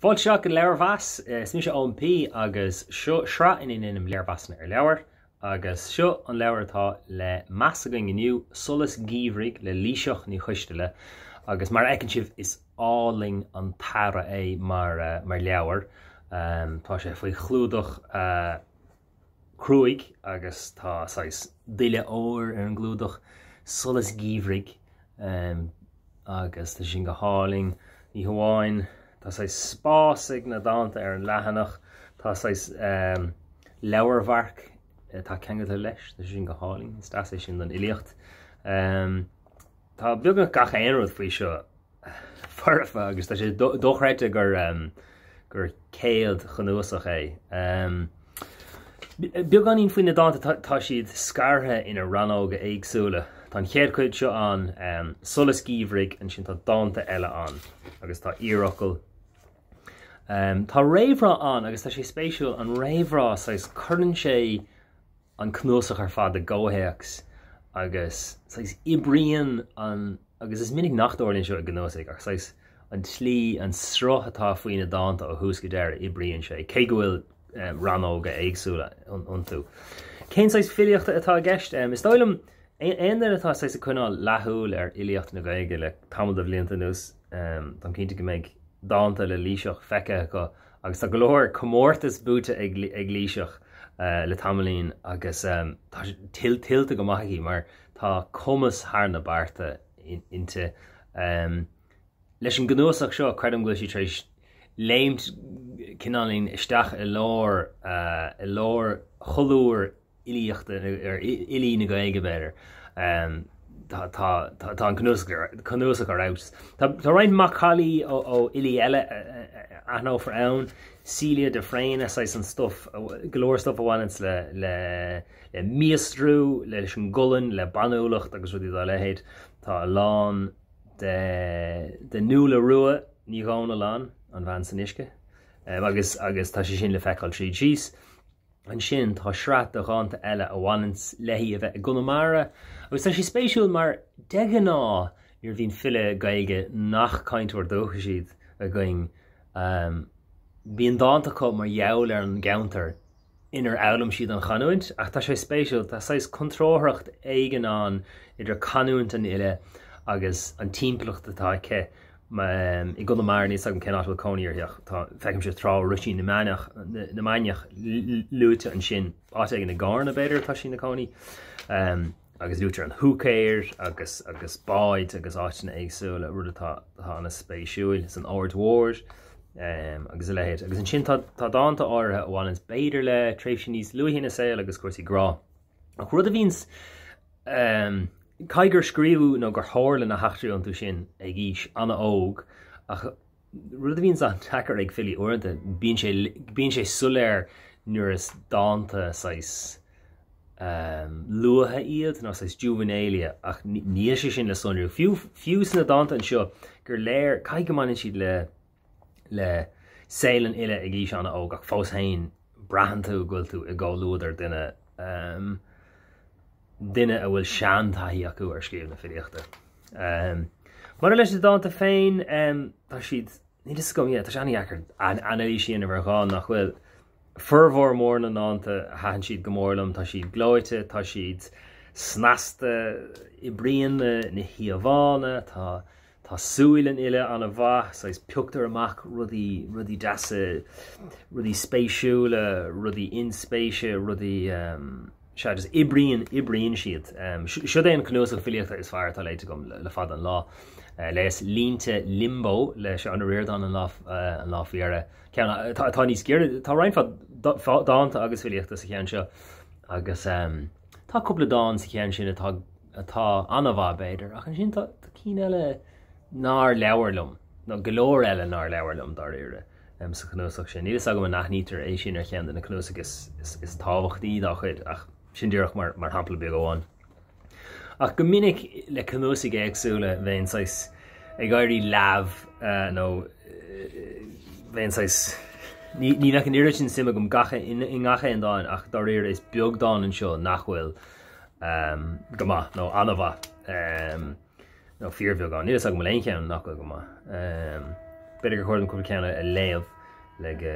Fáilte isteach go Leabharmheas. Is mise Eoin P agus seo sraith ina ndéanaim léirmheasanna ar leabhair agus seo an leabhar atá le meas againn inniu, Solas Geimhridh le Laoighseach Ní Choisteala agus mar a fheiceann sibh is álainn an t-earra é mar mar leabhar. Tá sé faoi chlúdach cruaidh agus tá saghas duille óir ar an gclúdach, Solas Geimhridh. Agus tá sin go hálainn. Ní hamháin, tá saghas spás ag na dánta ar an leathanach, tá saghas leabharmharc atá ceangailte leis, tá sin go hálainn, is deas é sin don fhilíocht. Tá beagnach gach aon rud faoi seo foirfe agus tá sé dochreidte gur gur céad chnuasach é. Beagáinín faoi na dánta, tá siad scartha ina rannóga éagsúla. Tá an chéad chuid seo ann, Solas Geimhridh, ansin tá dánta eile ann agus tá iarfhocal. Tá réamhrá ann agus tá sé spéisiúil, an réamhrá, saghas, cuireann sé an cnuasach ar fad i gcomhthéacs agus saghas oibríonn an, agus is minic nach dtarlaíonn seo i gcnuasaigh, ach saghas an tslí, an sruth atá faoi na dánta ó thús go deireadh, oibríonn sé, cé go bhfuil rannóga éagsúla iontu. Cén saghas filíochta atá i gceist? Is dóigh liom, aon duine atá saghas ag coinneáil leathshúil ar fhilíocht na Gaeilge le tamall de bhlianta anuas, táim cinnte go mbeidh dánta le Laoighseach feicthe acu Agus tá go leor comórtas buaite ag Laoighseach le tamaillín agus tá tuillte go maith aici mar tá cumas thar na bearta inti. Leis an gcnuasach seo, creidim go bhfuil sí tar éis léimt cineáilín isteach i lár, i lár cholúr fhilíochta, ar fhilí na Gaeilge b'fhéidir. Tá tá an cnuasach ar fheabhas. Tá roinnt macallaí ó fhilí eile a aithneofar ann, Celia de Fréine, saghas an stuif, go leor stuif a bhaineanns le le le míostrú, leis an gcolainn, le banúlacht agus rudaí dá leithéid. Tá a lán de de Nuala Rua Ní Dhomhnaill ann, an bhean san uisce, agus agus tá sé sin le feiceáil tríd síos. Ansin tá sraith de dhánta eile a bhaineanns léi a bheith i gConamara agus tá sé spéisiúil mar de ghnáth nuair a bhíonn file Gaeilge nach cainteoir dúchais iad againn bíonn dánta acu mar gheall ar an gceantar inar fhoghlaim siad an chanúint ach tá sé spéisiúil, tá saghas contrárthacht éigin ann idir canúint an fhile agus an timpeallacht atá aici. I gConamara, níl 's agam cén áit a bhfuil cónaí uirthi ach tá, feicimse Trá Ruisín na Mainiach, na Mainiach luaite ansin, áit éigin i gCarna b'fhéidir atá sí ina cónaí. Agus luaitear an Húicéir agus agus báid agus áiteanna éagsúla, rud atá atá an-spéisiúil, san Aird Mhór agus a leithéid. Agus ansin tá tá dánta áirithe a bhaineanns b'fhéidir le tréimhsí níos luaithe ina saol agus cúrsaí grá. Ach rud a bhíonns Caithfidh gur scríobhadh nó gur tharla na heachtraí iontu sin ag aois an-óg, ach rud a bhíonns an-deacair ag filí uaireanta, bíonn sé, bíonn sé soiléir nuair is dánta saghas luatha iad, nó saghas juvenilia, ach níl sé sin le sonrú. Fiú, fiú sna dánta anseo, gur léir, caithfidh go mbaineann siad le. le saol an fhile ag aois an-óg ach fós féin braitheann tú go bhfuil tú i gcomhluadar duine, duine a bhfuil seantaithí acu ar scríobh na filíochta. Maidir leis na dánta féin, tá siad, níl fhios agam, yeah, tá sé an-dheacair anailís a dhéanamh ar dhán nach bhfuil formhór mór na ndánta, thaitin siad go mór liom, tá siad gleoite, tá siad snasta, oibríonn na híomhánna, tá Tá súil an fhile an-mhaith, saghas pioctar amach rudaí, rudaí deasa, rudaí spéisiúla, rudaí inspéise, rudaí, sea, just oibríonn, oibríonn siad. Siod é an cnuasach filíochta is fearr atá léite agam le fada an lá. Léas Línte Limbo le Seán Ó Ríordáin an lá, an lá faoi dheireadh. Ceann atá, atá níos giorra, tá roinnt mhaith dánta agus filíochta sa cheann seo agus tá cúpla dán sa cheann sin atá atá an-mhaith b'fhéidir, ach ansin tá cinn eile nár labhair liom, nó go leor eile nár labhair liom dáiríre, sa chnuasach sin. Níl fhios agam an aithnítear é sin ar cheann de na cnuasaigh is tábhachtaí dá chuid, ach sin díreach mar shampla beag amháin. Ach go minic le cnuasaigh éagsúla bheinn saghas ag éirí leamh nó bheinn saghas, ní bheadh an oiread sin suim agam i ngach aon dán ach dáiríre is beag dán anseo nach bhfuil go maith nó an-mhaith nó fíorbheagán. Níl fhios agam an bhfuil aon cheann nach bhfuil go maith. B'fhéidir gur chóir dom cúpla ceann a léamh le go.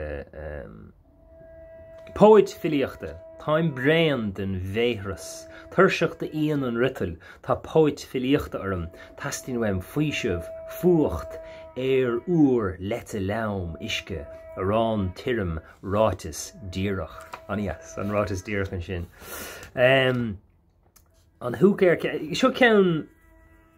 Póit filíochta, Táim bréan den mhéathras, tuirseach d'fhíon an fhriotail, tá póit filíochta orm, teastaíonn uaim faoiseamh, fuacht, aer úr, leite leamh, uisce, arán tirim, ráiteas díreach. An-dheas, an ráiteas díreach ansin. An Húicéir, seo ceann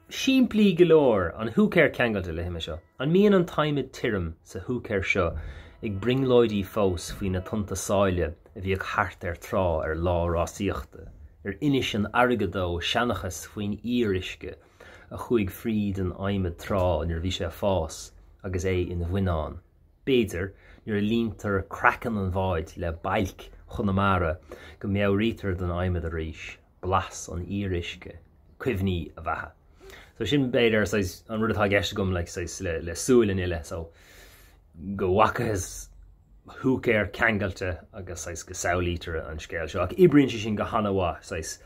simplí go leor, an Húicéir Ceangailte le huime seo. An mbíonn an t-adhmad tirim sa húicéir seo ag brionglóidí fós faoi na tonnta sáile a bhíodh thart ar trá ar lá rásaíochta? Ar inis an fharraige dó seanchas faoin fhíoruisce a chuaigh fríd an adhmad tráth nuair a bhí sé ag fás agus é ina bhuinneán? B'fhéidir, nuair a líontar craiceann an bháid le bailc Chonamara go meabhraítear don adhmad arís blas an fhíoruisce, cuimhní a bheatha. So sin b'fhéidir saghas an rud atá i gceist agam like saghas le le súil an fhile so go bhfacathas húicéir ceangailte agus saghas go samhlaítear an scéal seo ach oibríonn sé sin go han-mhaith saghas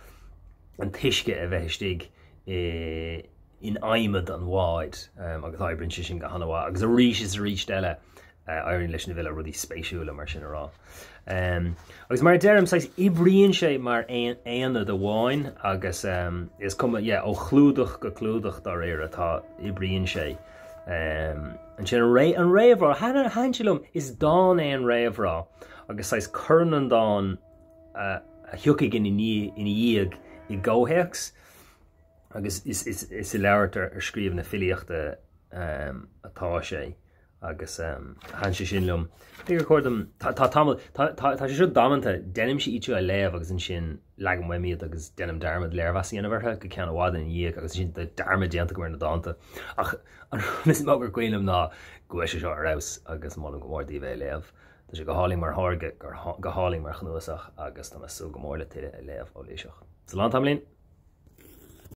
an t-uisce a bheith istigh i in adhmad an bháid agus oibríonn sé sin go han-mhaith agus arís is arís eile éiríonn leis an bhfile rudaí spéisiúla mar sin a rá. Agus mar a deirim, saghas oibríonn sé mar aonad amháin agus is cuma, yeah, ó chlúdach go clúdach dáiríre tá, oibríonn sé. Ansin an réamhrá, thaitin sé liom, is dán é an réamhrá agus saghas cuireann an dán a thiocfaidh ina dhiaidh i gcomhthéacs. Agus is i leabhar ar scríobh na filíochta atá sé agus thaitin sé sin liom. B'fhéidir gur chóir dom, tá tamall, tá sé seo damanta, déanaimse iad seo a léamh agus ansin leagaim uaim iad agus déanaim dearmad léirmheas a dhéanamh orthu go ceann i bhfad ina dhiaidh agus ansin tá dearmad déanta agam ar na dánta. Ach an rud is mó gur cuimhin liom ná go bhfuil sé seo ar fheabhas agus molaim go mór daoibh é a léamh. Tá sé go hálainn mar tháirge, go hálainn mar chnuasach agus tá mé ag súil go mór le tuilleadh a léamh ó Laoighseach. Slán tamaillín!